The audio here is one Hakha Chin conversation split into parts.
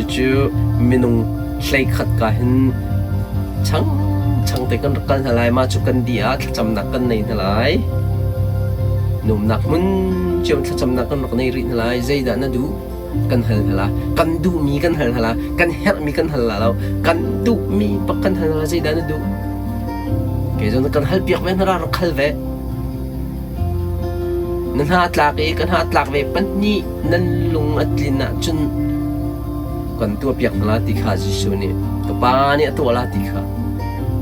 Cucu minung 11 ka hin chang chang te kan rak kal hna lai. Mah cu kan dih ah thlacamnak kan nei hna lai. Numnak hmun cio thlacamnak kan rak nei rih hna lai. Zeidah na duh? Kan hal hna lai. Kan duhmi kan hal hna lai. Kan herhmi kan hal la lo. Kan duhmi bak kan hal hna lai. Zeidah na duh? Kei zong kan hal piak ve hna ra rak hal ve. Na hna tlak i ka hna tlak ve pahnih nan lung a tlin ahcun kan tuahpiak hna lai ti kha Jesuh nih ka Pa nih a tuah lai ti kha.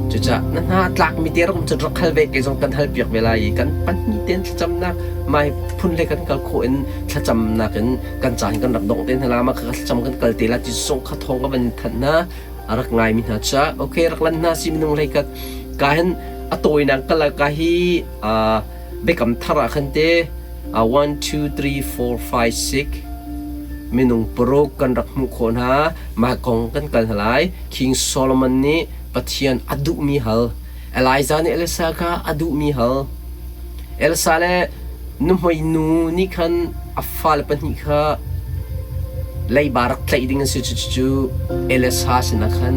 Cucaah na hna tlakmi te rak um cun rak hal ve kei zong kan halpiak ve lai i kan pahnih tein thlacamnak mai phun le kan kal khawh in thlacamnak in kan ca hin kan rak dongh te hna la mah kha thlacam kan kal te la ti zong kha thawng ka van thanh hna a rak ngaimi hna ca okay rak lan hna si minung hlei kat ka hin a tawinak ka la ka hi biakam thar ah khan te 1 2 3 4 5 6 minung paruk kan rak hmuh khawh hna. Mah kong kan kal hna lai. King Solomon nih Pathian a duhmi hal. Elijah nih Elisa kha a duhmi hal. Elsa le nuhmei nu nih khan a fale pahnih kha leiba rak tlaih ding an si. Cucu Elisa sinah khan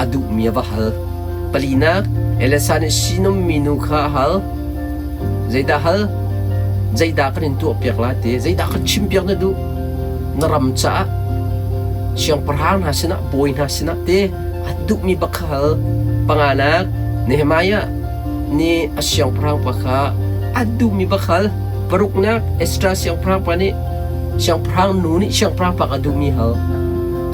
a duhmi a va hal. Palinak, Elisa nih sinum minu kha a hal. Zeidah hal? Zeidah kan in tuahpiak lai ti? Zeidah kan chimpiak na duh? Na ram caah siangpahrang hna sinah, bawi hna sinah te a duhmi bak kha hal. Panganak, Nehemiah nih a siangpahrang pa kha a duhmi bak hal. Paruknak, Ezra siangpahrang pa nih siangpahrang nu nih siangpahrang pa kha duhmi hal.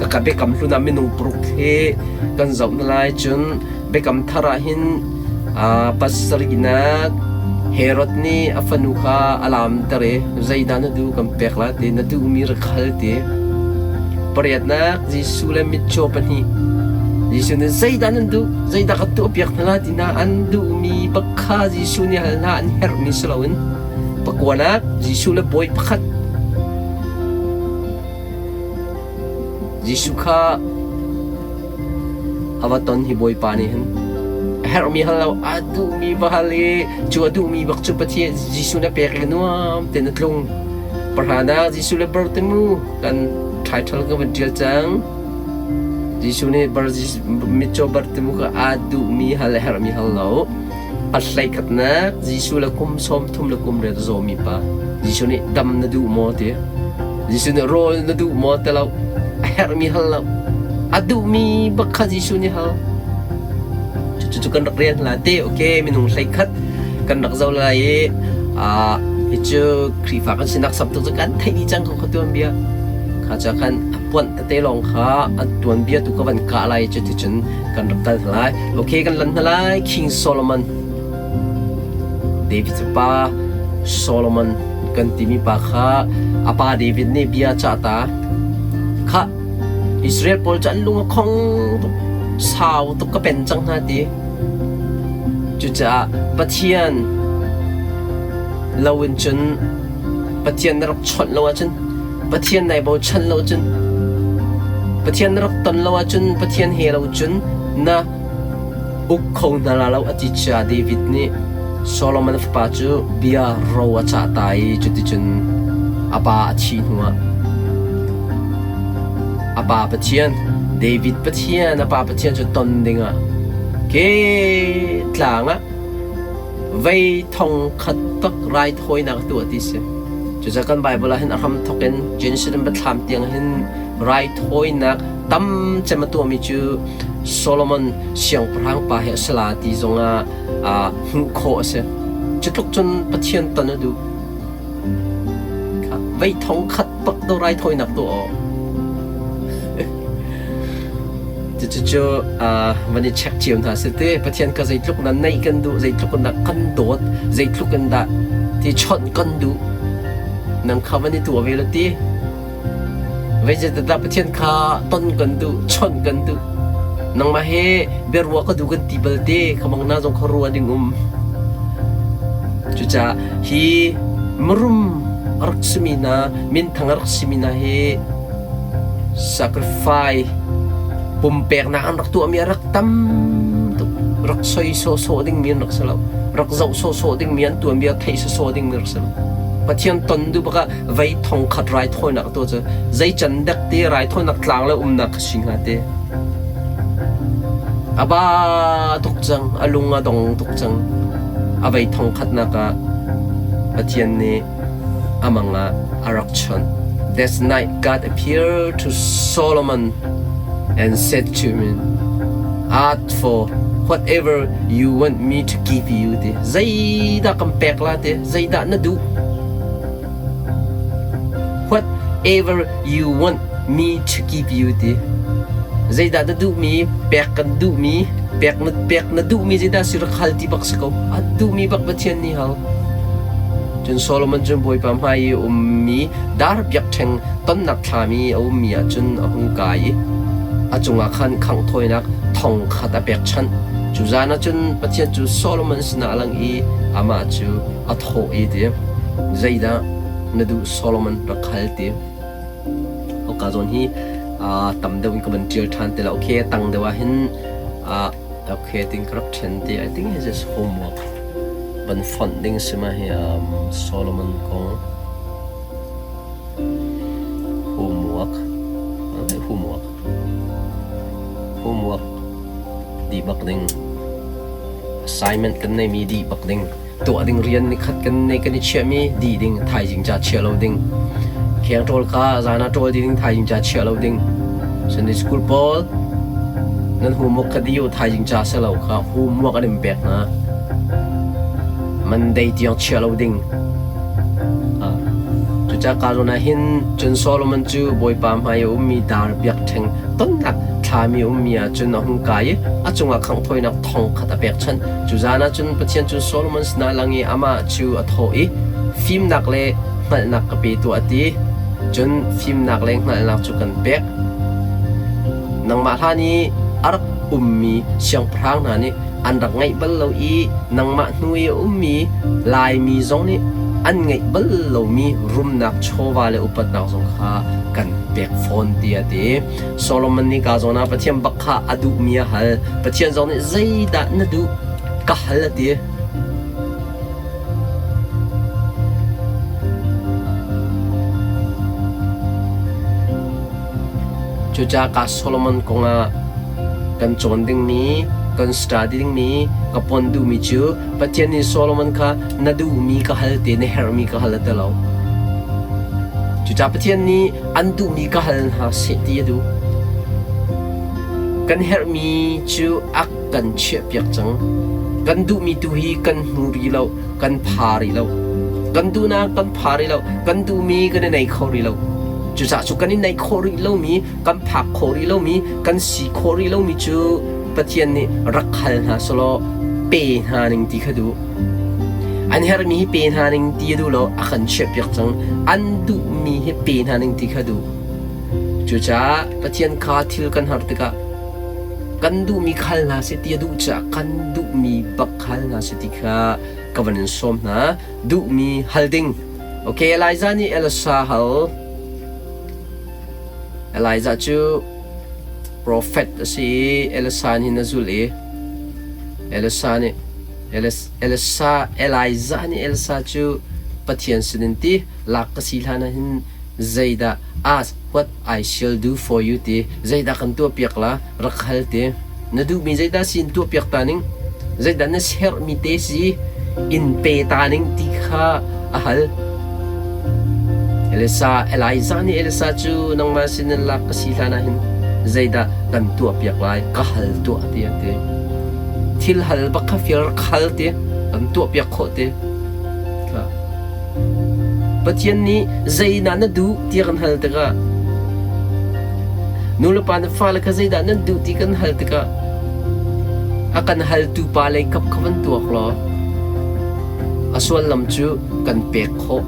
Kaka biakam hlun ah minung paruk he kan zoh hna lai cun Biakam Thar ah hin pasarihnak Herod nih a fanu kha a laamter i zeidah na duh kan pek lai ti na duhmi rak hal ti. Pariatnak Jesuh le mitcaw pahnih Jesuh nih zeidah nan duh zeidah ka tuahpiak hna lai ti hna an duhmi bak kha Jesuh nih hal hna an herhmi si loin. Pakuanak Jesuh le bawi pakhat Jesuh kha a va ton hi Bawipa nih hin a herhmi hal lo a duhmi va hal i cu a duhmi bak cu Pathian Jesuh na pek i nuam tein a tlung. Pahranak Jesuh le Bartimu kan title ka van ṭial cang. Jesuh nih bar mitcaw Bartimu kha aa duhmi hal a herhmi hal lo. A hleikhatnak Jesuh le kum 30 le kum riat a zawmi pa. Jesuh nih dam na duh maw ti. Jesuh nih rawl na duh maw ti lo. A herhmi hal lo. A duhmi bak kha Jesuh nih hal. Cucu kan rak rian la te. Okay, minung hleikhat kan rak zo lai i hi cu Khrihfa kan sinak sam tuk cu kan theih dih cang ko kha tuanbia. Kha ca khan a puanh tete lawng kha a tuanbia tu ka van kah lai cu ticun kan rak kal hna lai. Okay, kan lan hna lai. King Solomon. David pa Solomon kan timi pa kha a pa David nih bia cah ta. Kha Israel pawl cu an lung a khong tuk. Sau tuk ka pen cang hna ti. Cucaah Pathian lo in cun Pathian na rak chawnh lo ahcun Pathian nai bochan lo cun Pathian na rak ton lo ahcun Pathian he lo cun na uk kho hna la lo a ti cia David nih Solomon fapa cu bia ro a cah ta i cuticun a pa a thih hnuah a pa Pathian David Pathian a pa Pathian cu ton dingah ke tlang ah Vei thong khat bak raithawinak tuah ti si. Cucaah kan Bible ah hin a hramthawk in Genesis in Biathlam tiang hin raithawinak tam cem a tuahmi cu Solomon siangpahrang pa hi a si la ti zongah hmuh khawh a si. Cu tluk cun Pathian ton a duh. Vei thong khat bak do raithawinak tuah awk. Cucu van i check cio hna sih ti. Pathian ka zeitluk na neih kan duh, zeitluk in dah kan dawt, zeitluk in dah ti chawnh kan duh. Nang kha van i tuah ve lo ti. Zeicahtiah Pathian kha ton kan duh, chawnh kan duh. Nangmah he biaruah ka duh kan ti bal te, khamang na zong kha rua ding um. Cucaah hi mirum a rak simi hna, minthang a rak simi hna hi Sacrifice pumpeknak an rak tuahmi a rak tam tuk. Rak soi sawhsawh dingmi an rak si lo. Rak zoh sawhsawh dingmi an tuanbia theih sawhsawh dingmi rak si lo. Pathian ton duh bak ah vei thong khat raithawinak a tuah cu zei can dek te raithawinak tlang le umnak kha si hnga te. A ba tuk cang, a lung a dong tuk cang. A vei thong khatnak ah Pathian nih a mang ah a rak chawnh. That night God appeared to Solomon and said to him, Ask for whatever you want me to give you ti. Zeidah kan pek la ti? Zeidah na duh? Whatever you want me to give you ti. Zeidah na duhmi, pek kan duhmi, pek na pek na duhmi zeidah si rak hal ti bak si ko. A duhmi bak Pathian nih hal. Cun Solomon cu Bawipa hmai i a ummi dar biakṭheng tonnak thlam i a ummi ah cun a hung kai i a cungah khan khangh thawinak thong khat a pekchanh. Cu zan ah cun Pathian cu Solomon sinah a lang i amah cu a thawh i ti, Zeidah na duh Solomon rak hal ti. Hika zawn hi tam deuh in ka van ṭial ṭhan ti lo. Okay, tang deuh ah hin okay tin ka rak ṭhen ti. I think this is homework. Van fonh ding si ma hi Solomon kong homework homework homework dih bak ding assignment kan neimi dih bak ding tuah ding rian nikhat kan nei kan i chiahmi dih ding thaizing ca chia lo ding kheng ṭawl kha zan ah ṭawl ding thaizing ca chia lo ding Sunday school pawl nan homework kha dih u thaizing ca si lo kha homework an in pek hna Monday tiang chia lo ding Cucaah ka zawn ah hin cun Solomon cu Bawipa hmai a ummi dar biakṭheng tonnak thlami a ummi ah cun a hung kai i a cungah khangh thawinak thong khat a pekchanh. Cu zan ah cun Pathian cu Solomon sinah lang i amah cu a thawh i, Fimnak le hngalhnak ka pe tuah a ti. Cun fimnak le hngalhnak cu kan pek. Nangmah hlan i a rak ummi siangpahrang hna nih an rak ngeih bal lo i nangmah hnu i a ummi Laimi zong nih an ngeih bal lomi rumnak chawva le upatnak zong kha kan pek fawn tiah a ti. Solomon nih ka zawn ah Pathian bak kha a duhmi a hal. Pathian zong nih zeidah na duh ka hal a ti. Cucaah ka Solomon kongah kan cawn dingmi, kan study dingmi, ka pon duhmi cu Pathian nih Solomon kha na duhmi ka hal te, na herhmi ka hal a ti lo. Cucaah Pathian nih an duhmi ka hal hna seh ti a duh. Kan herhmi cu a kan chiahpiak cang. Kan duhmi tu hi kan hmu rih lo, kan pha rih lo. Kan duhnak kan pha rih lo, kan duhmi kan i nei kho rih lo. Cucaah cu kan i neih khawh rih lomi, kan phak khawh rih lomi, kan si khawh rih lomi cu Pathian nih rak hal hna selaw pe hna ning ti kha duh. An herhmi hi pe hna ning ti a duh lo, a kan chiahpiak cang. An duhmi hi pe hna ning ti kha duh. Cucaah Pathian kha thil kan har tikah kan duhmi khal hna seh ti a duh caah kan duhmi bak hal hna seh ti kha ka van in sawm hna. Duhmi hal ding. Okay, Elijah nih Elisha hal. Elijah cu profet a si i Elisha nih hin a zulh i Elisha nih Elisa Elijah nih Elsa cu Pathian sinin ti lak ka si hlan ah hin zeidah ask what I shall do for you ti zeidah kan tuahpiak la rak hal ti na duhmi zeidah si in tuahpiak ta ning zeidah na serhmi te si in pe ta ning ti kha a hal Elisa Elijah nih Elisa cu nangmah sinin lak ka si hlan ah hin zeidah kan tuahpiak lai ka hal tuah ti a ti thil hal bak kha fial rak hal ti kan tuahpiak khawh ti Pathian nih zeidah na duh ti kan hal tikah nulepa na fale kha zeidah nan duh ti kan hal tikah a kan haltu pa lei kap kha van tuak law a suallam cu kan pek khawh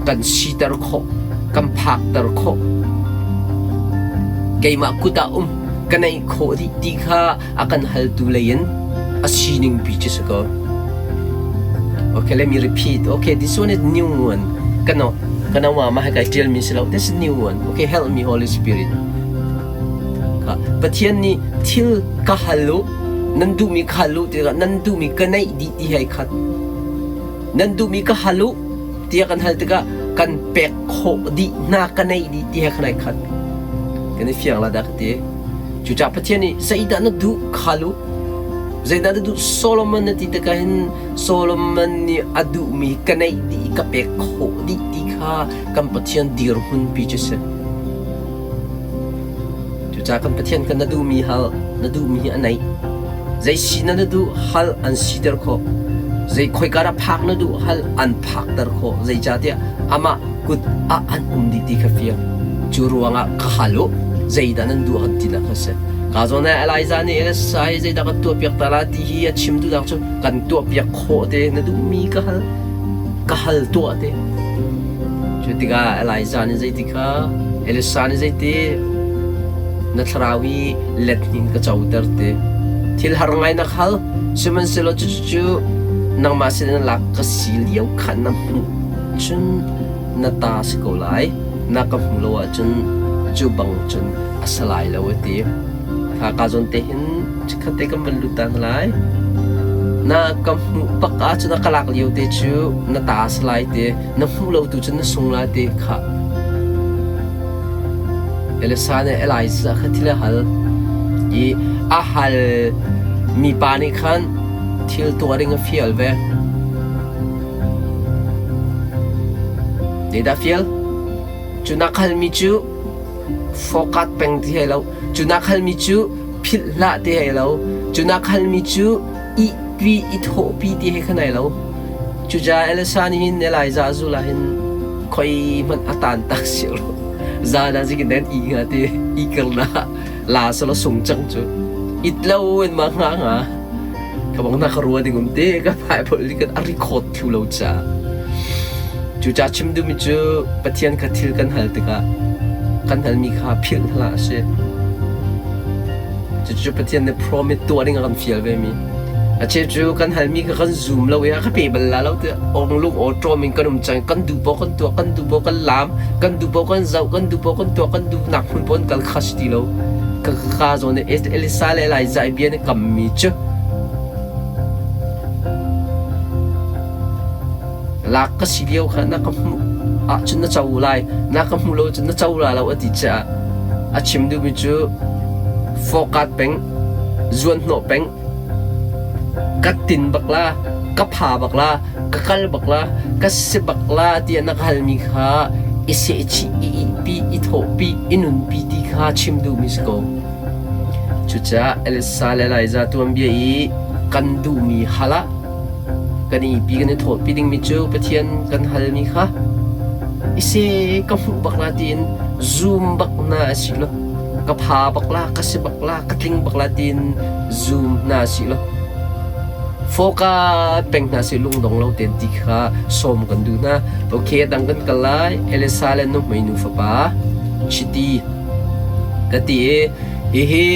kan siter khawh kan phakter khawh keimah kut ah um ka neih khawh dih ti kha a kan haltu lei in a sining pi cu si ko. Okay, let me repeat. Okay, this one is new one. Kano, kana wa ma kai tial mi si lo. This is new one. Okay, help me Holy Spirit. Ka Pathian nih thil ka hal u, nan duhmi ka hal u ti nan duhmi ka neih dih ti hei khat. Nan duhmi ka hal u. Tiah kan hal tikah kan pek khawh dih hna ka neih dih ti he khan ai khat. Kan i fiang la dah ka ti. Cucaah Pathian nih zeidah na duh kha lu zeidah na duh Solomon na ti tikah hin Solomon nih a duhmi ka neih dih ka pek khawh dih ti kha kan Pathian dirhmun pi cu si. Cucaah kan Pathian kha na duhmi hal, na duhmi hi a neih. Zei si na duh hal an siter khawh. Zei khoika dah phak na duh hal an phakter khawh. Zeicahtiah amah kut ah an um dih ti kha fiang. Cu ruangah ka hal u, zeidah nan duh kan tinak kha si. Ka zawn ah Elijah nih Elisa hi zeidah kan tuahpiak ta la ti hi a chim duhnak cu kan tuahpiak khawh te na duhmi ka hal ka hal tuah te. Cu tikah Elijah nih zeiti kha Elisa nih zeiti na thlarau i let hnin ka coter te. Thil har ngai na hal sihmanhsehlaw cucu nangmah sin in lak ka si lio khan na hmuh cun na ta si ko lai na ka hmu lo ahcun cu bang cun a si lai lo a ti. Kha ka zawn te hin chikkhat te kan van lut ta hna lai. Na ka hmuh bak ahcun a ka lak lio te cu na ta si lai te na hmuh lo tu cun na sung lai te kha. Elisa nih Elijah kha thil a hal i a hal mi pa nih khan thil tuah ding a fial ve. Zeidah fial? Cu na halmi cu fokat peng ti hei lo. Cu na halmi cu philh hlah ti hei lo. Cu na halmi cu ihpi i thawhpi ti hei khan ai lo. Cucaah Elisa nih hin Elijah zul ah hin khoi hmanh a tan tak si lo. Zan ah zikin den i nga ti i kirna la sala sung cang cu. It lo in ma nga nga. Ka bang na ka rua ding um te ka Bible nih kan a record thlu lo ca. Cucaah chim duhmi cu Pathian kha thil kan hal tikah kan halmi kha philh hlah a si. Cucu Pathian nih promise tuah ding a kan fial ve mi. A cheu cu kan halmi kha kan zum lo i a ka pe bal la lo tiah ong lung aw ṭawm in kan um cang kan duh paoh kan tuah kan duh paoh kan laam kan duh paoh kan zoh kan duh paoh kan tuah kan duh nak hmun paoh kan kal kha si ti lo. Ka ka zawn i Elisa le Elijah i bia nih kammi cu Lak ka si lio kha na ka hmuh ahcun na co lai, na ka hmuh lo cun na co la lo a ti caah a chim duhmi cu fawkat peng, zuanhnawh peng, ka tin bak la, ka pha bak la, ka kal bak la, ka si bak la tiah na ka halmi kha i sehchih, i ihpi, i thawhpi, i nunpi ti kha chim duhmi si ko. Cucaah Elisa le Elijah tuanbia i kan duhmi hal ah kan i pi kan i thawhpi dingmi cu Pathian kan halmi kha i se ka hmuh bak la tiin zum bak na a si lo ka pha bak la ka si bak la ka tling bak la tiin zum na a si lo foka peng hna si lungdong lo ten ti kha sawm kan duh hna okay dang kan kal lai Elisa le nuhmei nu fapa chiti Ka ti i hihi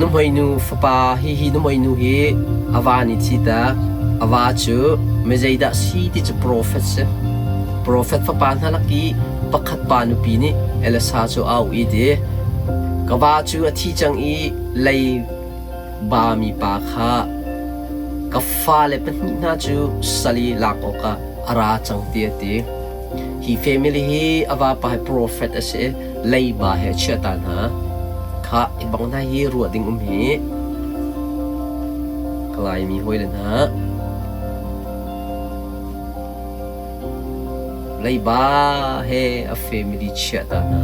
nuhmeinu fapa hihi nuhmeinu hi a va nih thitak a va cu mi zeidah si ti cu profet si. Profet fapa hna lak i pakhat pa nupi nih Elisa cu a auh i ti ka va cu a thi cang i lei ba mipa kha ka fale pahnih hna cu sal i lak awkah a ra cang ti a ti. Hi family hi a vapa hi prophet a si i leiba he a chiah ta hna. Khah hi bang hna hi ruah ding um hi ka Laimi hawile hna leiba he a family chiah ta hna.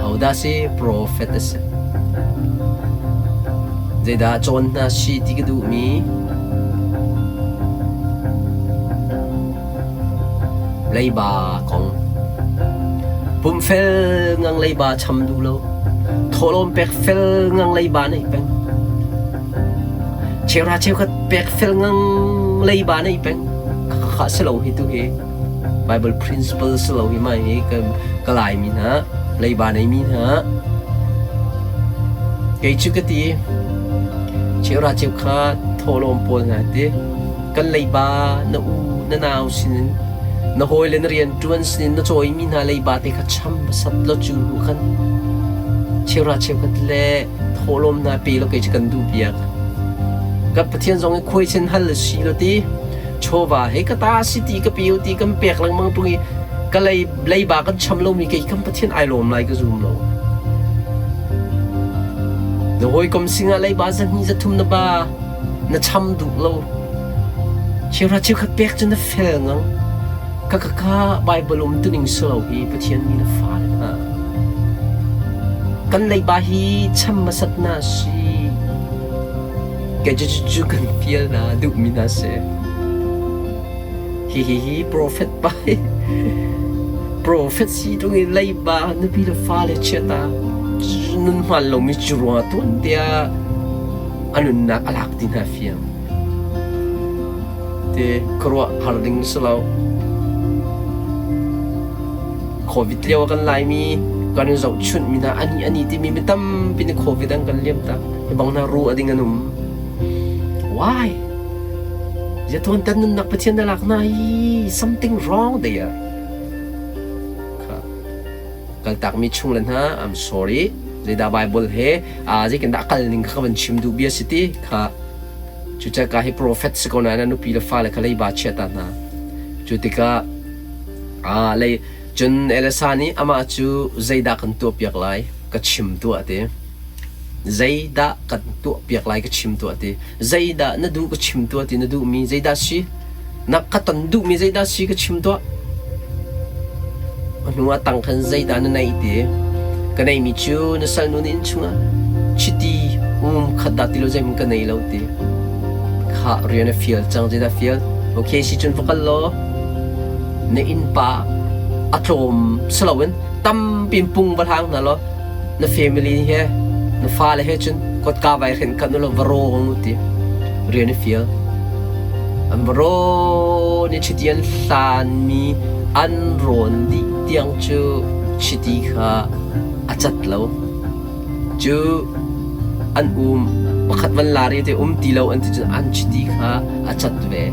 Hodah si prophet a si. Zeidah cawn hna si ti ka duhmi Leiba kong. Pumfel ngang leiba cham duh lo. Thawhlawm pek fel ngang leiba neih peng. Cheuhra cheukhat pek fel ngang leiba neih peng. Kha si lo hi tu hi. Bible principle si lo hi mai hi ka, ka lai mi hna, leiba nei mi hna. Kei cu ka ti, cheuhra cheukhat thawhlawm pawl hna ti. Kan leiba na u na nau sinin na hawile na rianṭuan sinin na cawimi hna leiba te kha cham hmasat law cu hnu khan cheuhra cheukhat le thawhlawm hna pe law kei cu kan duh piak. Kan Pathian zong hi khuaisen hal a si lo ti. Chawva he ka ta si ti ka pe ti kan pek lengmang ṭung i ka lei leiba kan cham lomi kei kan Pathian ai lawm lai ka zum lo. Na hawikom singah leiba zahnih zathum na ba na cham duh lo. Cheuhra cheukhat pek cu na fel ngang. Ka ka ka Bible um tuning si lo hi Pathian mi na fale hna. Kan leiba hi cham hmasat na si. Kei cu cu kan fial hna duhmi hna si. Hihi hi profet pa hi profet si tung i leiba nupi le fale chiata nun hmaan lomi cu ruangah tuan tiah a nunnak a lak ti hna fiang. Te khuaruah har ding si lo. Covid lio ah kan Laimi kan i zohchunh mi hna ani ani timi mi tampi nih Covid an kan liam tak. Hi bang hna ru a ding an um. Why? Ziatuan tan nunnak Pathian na lak hna hi something wrong there. Kha kaltakmi chung le hna I'm sorry. Zeidah Bible he zeitin dah kal ning kha ka van chim duh bia si ti kha cucaka hi prophet si ko nain a nupi le fale kha leiba chia ta hna. Cu tikah lei cun Elisa nih amah cu zeidah kan tuahpiak lai ka chim tuah ti. Zeidah kan tuahpiak lai ka chim tuah ti. Zeidah na duh ka chim tuah ti na duhmi zeidah si? Na ka ton duhmi zeidah si ka chim tuah. A hnu ah tang khan zeidah na neih ti. Ka neihmi cu na salnu na inn chungah chiti um khat dah ti lo zeihmanh ka nei lo ti. Khah rian a fial cang zeidah fial? Okay si cun va kal law na innpa a tlawm si loin tampi in pung va hlang hna law na family he na fale he cun kotka vai hren khat nu va rawng u ti rian i fial an va rawn i chiti an hlanmi an rawn dih tiang cu chiti kha a cat lo cu an um pakhat van lari te um ti lo an ti cun an chiti kha a cat ve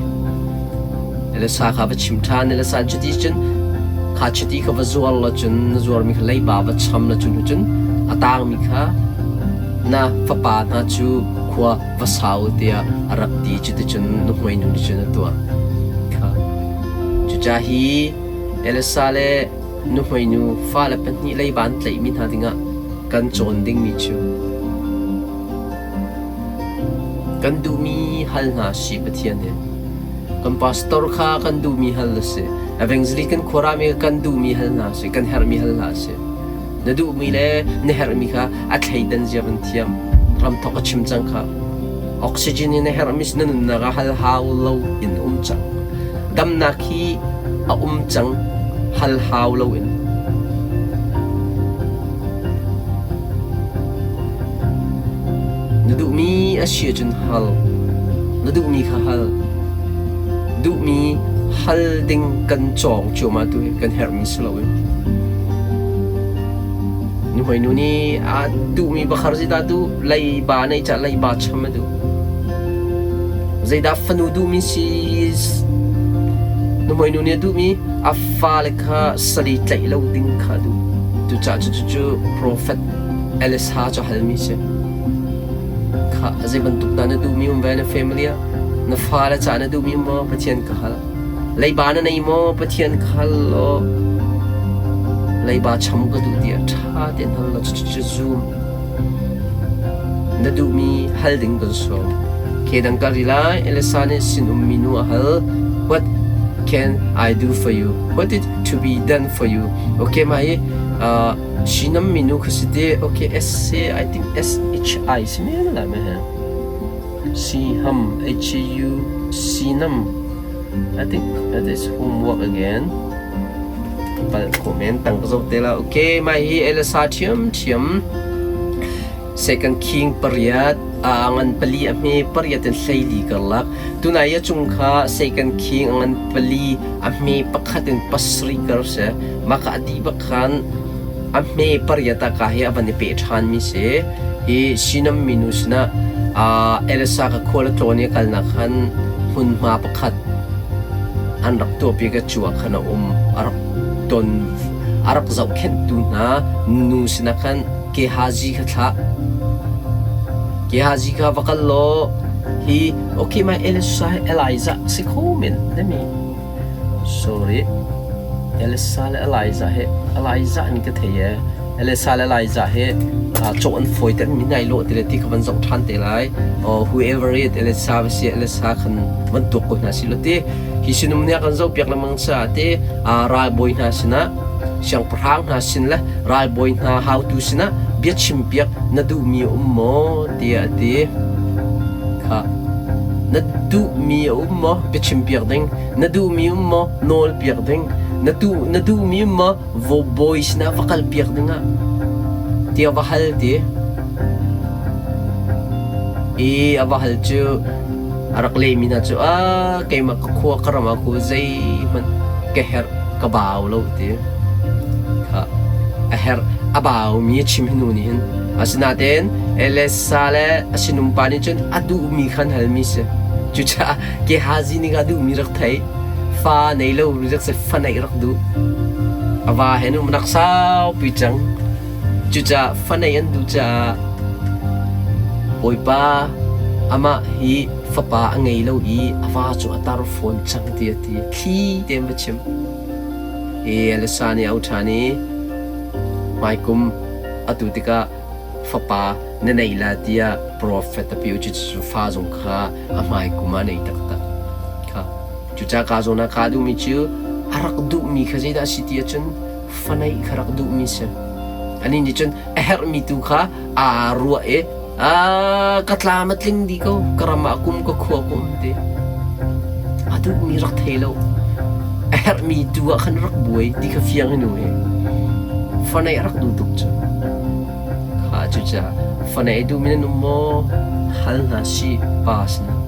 Elisa kha va chim ṭhan. Elisa cuti cun kha chiti kha va zuar law cun na zuarmi kha leiba va cham la cun cun a tangmi kha na fapa hna cu khua va sau tiah a rak ti. Cuticun nuhmei nu nih cun a tuah. Kha. Cucaah hi Elisa le nuhmei nu fale pahnih leiba an tlaihmi hna dingah kan cawn dingmi cu Kan duhmi hal hna si Pathian hi. Kan pastor kha kan duhmi hal a si. Evangelist kan khuarami kha kan duhmi hal hna si. Kan herhmi hal hna si. Na duhmi le na herhmi kha a thleidan zia van thiam. Ramthok a chim cang kha. Oxygen hi na herhmi si na nunnak ah hal hau lo in um cang. Damnak hi a um cang hal hau lo in. Na duhmi a si ahcun hal. Na duhmi kha hal. Duhmi hal ding kan cawng cuahmah tu hi kan herhmi si loin. Nuhmei nu nih a duhmi bakhar zeidah duh? Leiba neih cah leiba cham a duh. Zeidah fanu duhmi si? Nuhmei nu nih a duhmi a fale kha sali tlaih lo ding kha a duh. Cucaah cucu profet Elisa cu halmi si. Kha zei bantuk dah na duhmi um ve na family ah? Na fale caah na duhmi maw Pathian ka hal. Leiba na nei maw Pathian ka hal law leiba cham ka duh tiah ṭha tein hal law cucu zum. Na duhmi hal ding kan sawm. Kedang ka ri lai Elisa nih sinum minu a hal. What can I do for you? What is to be done for you? Okay, mah hi uh, Sinam minu kha si te. Okay, S C I think S H I si men la me he. Si ham H U Sinam. I think that is homework again. Pal comment tang ka zo te la. Okay, mah hi Elisa thiam thiam. Second King pariat a ngan pali a hme pariat in hleili karlak tunai a cung kha Second King a ngan pali a hme pakhat in pasarih kar si mah kha a dih bak khan a hme pariat ah ka hi a van i pe ṭhan mi si hi Sinam minu sinah Elisa ka khual a tlawn i a kalnak khan hmunhma pakhat an rak tuahpi ka cu ah khan a um a rak ton a rak zohkhenhtu hna nu sinah khan Gehazi kha thlah. Gehazi kha va kal law. Hi okay my Elisa Eliza si kho men nami. Sorry. Elisa le Eliza he Eliza an ka thei e. Elisa le Eliza he cawh an fawi ter mi nai lo ti le ti kha van zoh ṭhan te lai. Oh, whoever it Elisa va si Elisa khan van tuak ko hna si lo ti. Hi sinum nih a kan zohpiak lengmang caah te ralbawi hna sinah siangpahrang hna sin le ralbawi hna haotu sinah bia chimpiak na duhmi a um maw tiah a ti. Kha na duhmi a um maw bia chimpiak ding na duhmi um maw nawlpiak ding na tu na duhmi um maw bawi sinah va kalpiak dingah tiah va hal ti. I a va hal cu A rak lehmi hna cu ah keimah ka khua ka ram ah ku zeihmanh ka herh ka bau lo ti kha a herh a baumi a chim hi nu nih hin. Asinain Elisa le a sinum pa nih cun a duhmi kha an halmi si. Cucaah Gehazi nih a duhmi rak thei. Fa nei lo rak si fa neih rak duh. A va he nu rak saupi cang. Cucaah fa neih an duh caah Bawipa amah hi fapa a ngei lo i a va cu a tar fawn cang ti a ti. Thli tein va chim. Elisa nih a auh ṭhan i hmaikum atu tikah fapa na nei la tiah profet a pi u. Cucu fa zong kha a hmaikum ah a nei taktak. Kha. Cucaah ka zawn ah kaa duhmi cu a rak duhmi kha zeidah a si ti ahcun faneih kha rak duhmi si. Anih nih cun a herhmi tu kha aa ruah i ka tlam a tling dih ko, ka ram ah kum ka khua kum ti. A duhmi rak thei lo. A herhmi tu ah khan rak buai ti kha fiang in u hi. Faneih rak duh tuk cu. Kha cucaah faneih duhmi nan um maw? Hal hna sih pa sinah.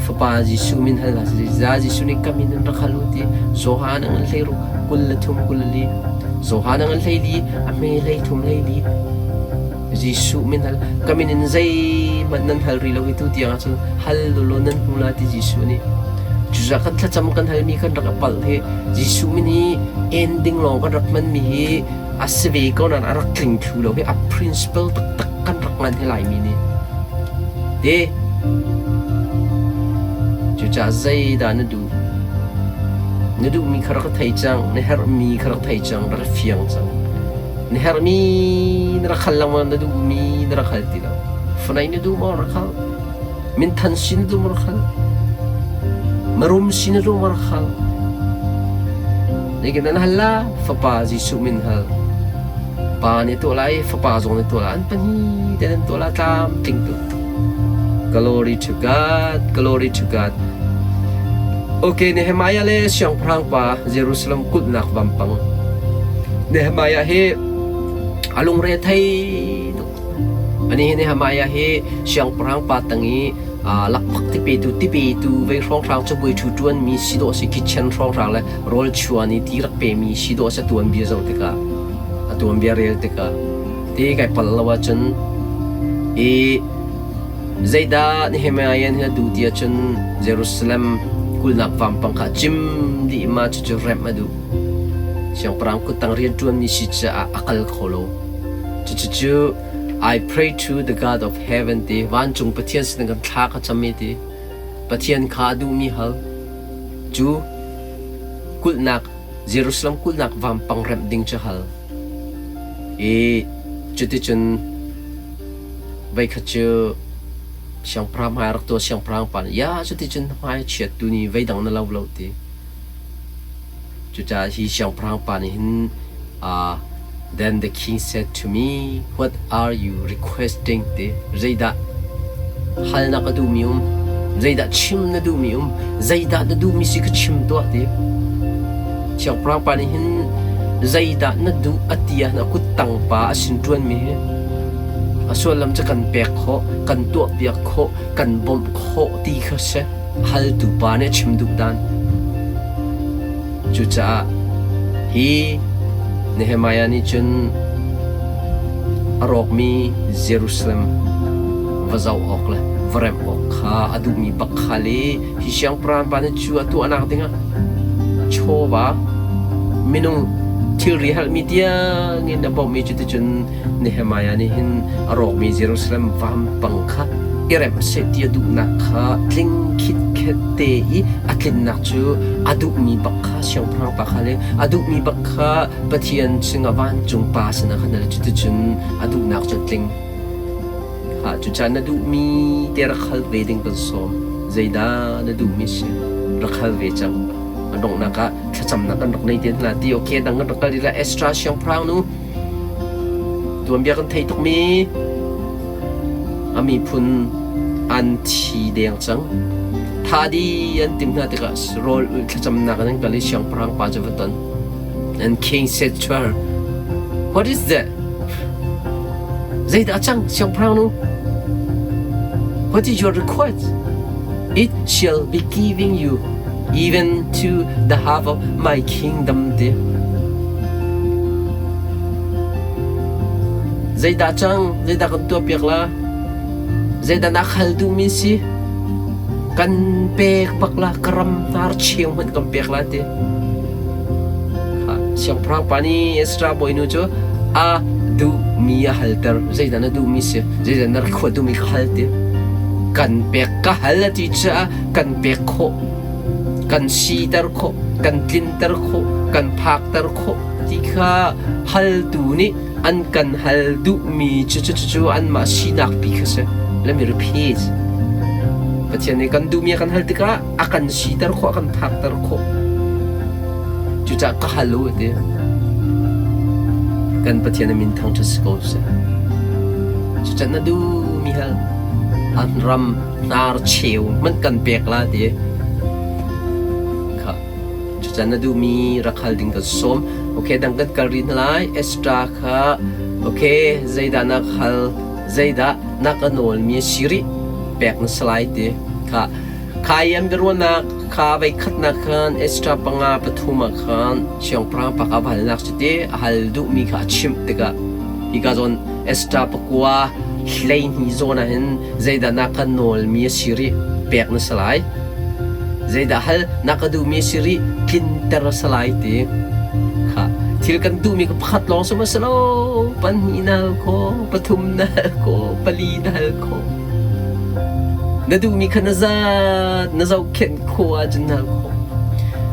Fapa Jesuh min hal hna sih. Jesuh nih ka min in rak hal u ti. Johan a ngan hlei ruk 23 24. Johan a ngan 14 a hme 33 14. Jesuh min hal ka min in zeihmanh nan hal rih lo hi tu tiang ahcun hal lawlaw nan hmu la ti Jesuh nih. Cucaah kan thlacam kan halmi kan rak palh hi Jesuh min hi ending lawng kan rak hmanmi hi a si ve ko nain a rak tling thlu lo hi a principle taktak kan rak ngan hi Laimi nih. Te cucaah zeidah na duh? Na duhmi kha rak thei cang, na herhmi kha rak thei cang, rak fiang cang. Na herhmi na rak hal lengmang, na duhmi na rak hal ti lo. Fanai na duh maw rak hal? Minthan sin na duh maw rak hal? Marum sin na duh maw rak hal? Zeitin nan hal la? Fapa Jesuh min hal. Pa nih tuah lai, fapa zong nih tuah lai. An pahnih te nan tuah la tlamtling tuk. Glory to God, glory to God. Okay, Nehemiah le siangpahrang pa Jerusalem kulhnak vampang. Nehemiah hi a lungre thei tuk. Ani hi Nehemiah hi siangpahrang pa tang i lakphak tipetu tipetu vei hrawnghrang cabuai ṭhu ṭuanmi si dawh si kitchen hrawnghrang le rawl chuan i ti rak pemi si dawh si a tuanbia zoh tikah a tuanbia rel tikah ti kai palh lo ahcun i zeidah Nehemiah hi a duh ti ahcun Jerusalem kulhnak vampang kha cim dih ma cucu remh a duh. Siangpahrang kuttang rianṭuanmi si caah a kal kho lo. Cucu I pray to the God of heaven ti vancung Pathian sin kan thla ka cam i ti Pathian kha a duhmi hal cu kulhnak Jerusalem kulhnak vampang remh ding cu hal. I cuticun voikhat cu siangpahrang hmai a rak tuah siangpahrang pa nih ya cuticun hmai a chiat tu ni veidang na lo lo ti. Cucaah hi siangpahrang pa nih hin Then the king said to me, What are you requesting? Ti zeidah hal na ka duhmi um? Zeidah chim na duhmi um? Zeidah na duhmi si ka chim tuah ti. Siangpahrang pa nih hin zeidah na duh a ti ah na kuttang pa a sin ṭuanmi hi a sullam cu kan pek khawh, kan tuahpiak khawh, kan bawmh khawh ti kha si. Haltu pa nih a chim duh dan. Cucaah hi Nehemiah nih cun a rawkmi Jerusalem va zoh awk le va remh awk kha a duhmi bak kha le hi siangpahrang pa nih cu a tuahnak dingah chawva minung thilri halmi tiangin a bawmh i cuticun Nehemiah nih hin a rawkmi Jerusalem vampang kha i remh seh ti a duhnak kha tling khitkhet te i a tlinnak cu a duhmi bak kha siangpahrang pa kha le a duhmi bak kha Pathian sinah vancung pa sinah khan le cuticun a duhnak cu a tling. Ha, cucaah na duhmi te rak hal ve ding kan sawm. Zeidah na duhmi si? Rak hal ve cang. A donghnak ah thlacamnak kan rak nei te hna ti okay dang kan rak kal la Ezra siangpahrang nu tuanbia kan thei tukmi a miphun an thi deng cang. Tha di an tim hna tikah rawl ulh thlacamnak an kal i siangpahrang pa cu va ton. And king said to her, What is that? Zeidah a cang, siangpahrang nu? What is your request? It shall be giving you even to the half of my kingdom ti. Zeidah cang? Zeidah kan tuah piak la? Zeidah na khal duhmi si? Kan pek bak la, ka ram hnar cheu hmanh kan pek la ti. Siangpahrang pa nih Ezra bawinu cu a duhmi a halter. Zeidah na duhmi si? Zeidah na record duhmi ka hal ti. Kan pek ka hal a ti caah kan pek khawh, kan siter khawh, kan tlinter khawh, kan phakter khawh ti kha haltu nih an kan hal duhmi cu cu cu anmah sinak pi kha si. Let me repeat. Pathian nih kan duhmi a kan hal tikah a kan siter khawh, a kan phakter khawh. Cucaah ka hal u ti. Kan Pathian a min thangṭhat si ko seh. Cucaah na duhmi hal an ram hnar cheu hmanh kan pek la ti. Kha cucaah na duhmi rak hal ding kan sawm. Okay, dang kan kal rih hna lai. Extra kha okay, zeidah na hal, zeidah na ka nawlmi a si rih pek na si lai ti. Kha Kha i an biaruahnak kha voikhatnak khan Ezra panga pathum ah khan siangpahrang pa kha va halnak cu ti a hal duhmi kha a chimh tikah hika zawn Ezra pakua 12 zawn ah hin zeidah na ka nawlmi a si rih pek na si lai zeidah hal na ka duhmi a si rih tlinter a si lai ti kha thil kan duhmi ka pakhat lawng si ma si lo pahnih na hal khawh pathum na hal khawh pali na hal khawh Na duhmi kha na zat, na zohkhenh khawh ahcun na hal khawh.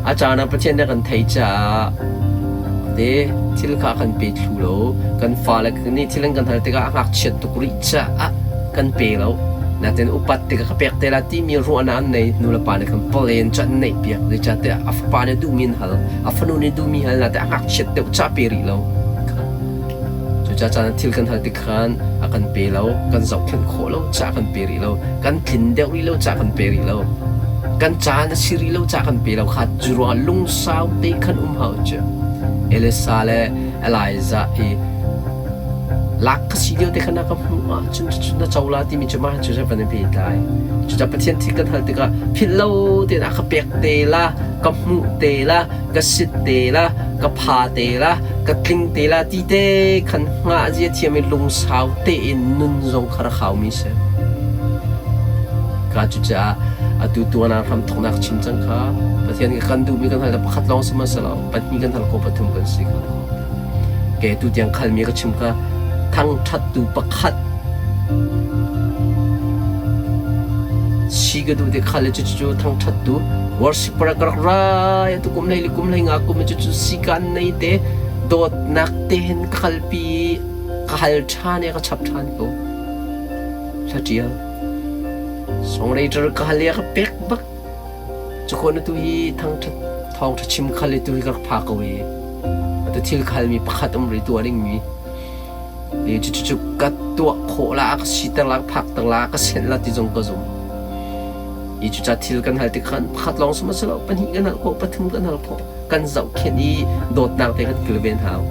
A caan ah Pathian nih a kan theih caah te thil kha a kan pe thlu lo. Kan fale nih thil an kan hal tikah a ngakchiat tuk rih caah kan pe lo. Natin upat tikah ka pek te la timi ruahnak an nei. Nulepa nih khan plan cu an neih piak. Zeicahtiah a fapa nih duhmi an hal, a fanu nih duhmi hal natin a ngakchiat deuh caah pe rih lo. Cucaah caan thil kan hal tik khan a kan pe lo, kan zohkhenh khawh lo caah kan pe rih lo, kan tlin deuh rih lo caah kan pe rih lo, kan caan a si rih lo caah kan pe lo kha cu ruangah lungsau te khan um hau cu. Elisa le Elijah i lak ka si lio te khan na ka hmuh ahcun cucu na co la timi cu mah cu van in pehtlai. Cucaah Pathian thil kan hal tikah philh lo tein a ka pek te la, ka hmuh te la, ka sit te la, ka pha te la, ka tling te la ti te khan hngah zia thiam i lungsau tein nun zong kha rak haumi si. Ka cucaah atu tuan ah hram thawknak chim cang kha Pathian nih kan duhmi kan hal pakhat lawng sihmanhsehlaw pahnih kan hal ko pathum kan si kha. Ke tu tiang khalmi ka chim kha thangṭhattu pakhat si ka duh te kha le cucu thangṭhattu worshiper ka rak rai atu kum hlei le kum hlei nga kum cucu si kan nei te dawtnak te hin ka kalpi ka hal ṭhan i ka chap ṭhan ko hla ṭial songwriter ka hal i ka pek bak Cukawn atu hi thangṭhat thawngṭha chim khal i tu hi ka rak pha ko i atu thil khalmi pakhat um rih tuah dingmi i cucu ka tuah khawh la ka siter la ka phakter la ka senh la ti zong ka zum. I cuca thil kan hal tik khan pakhat lawng sihmanhsehlaw pahnih kan hal khawh pathum kan hal khawh kan zohkhenh i dawtnak te kan kilven hau.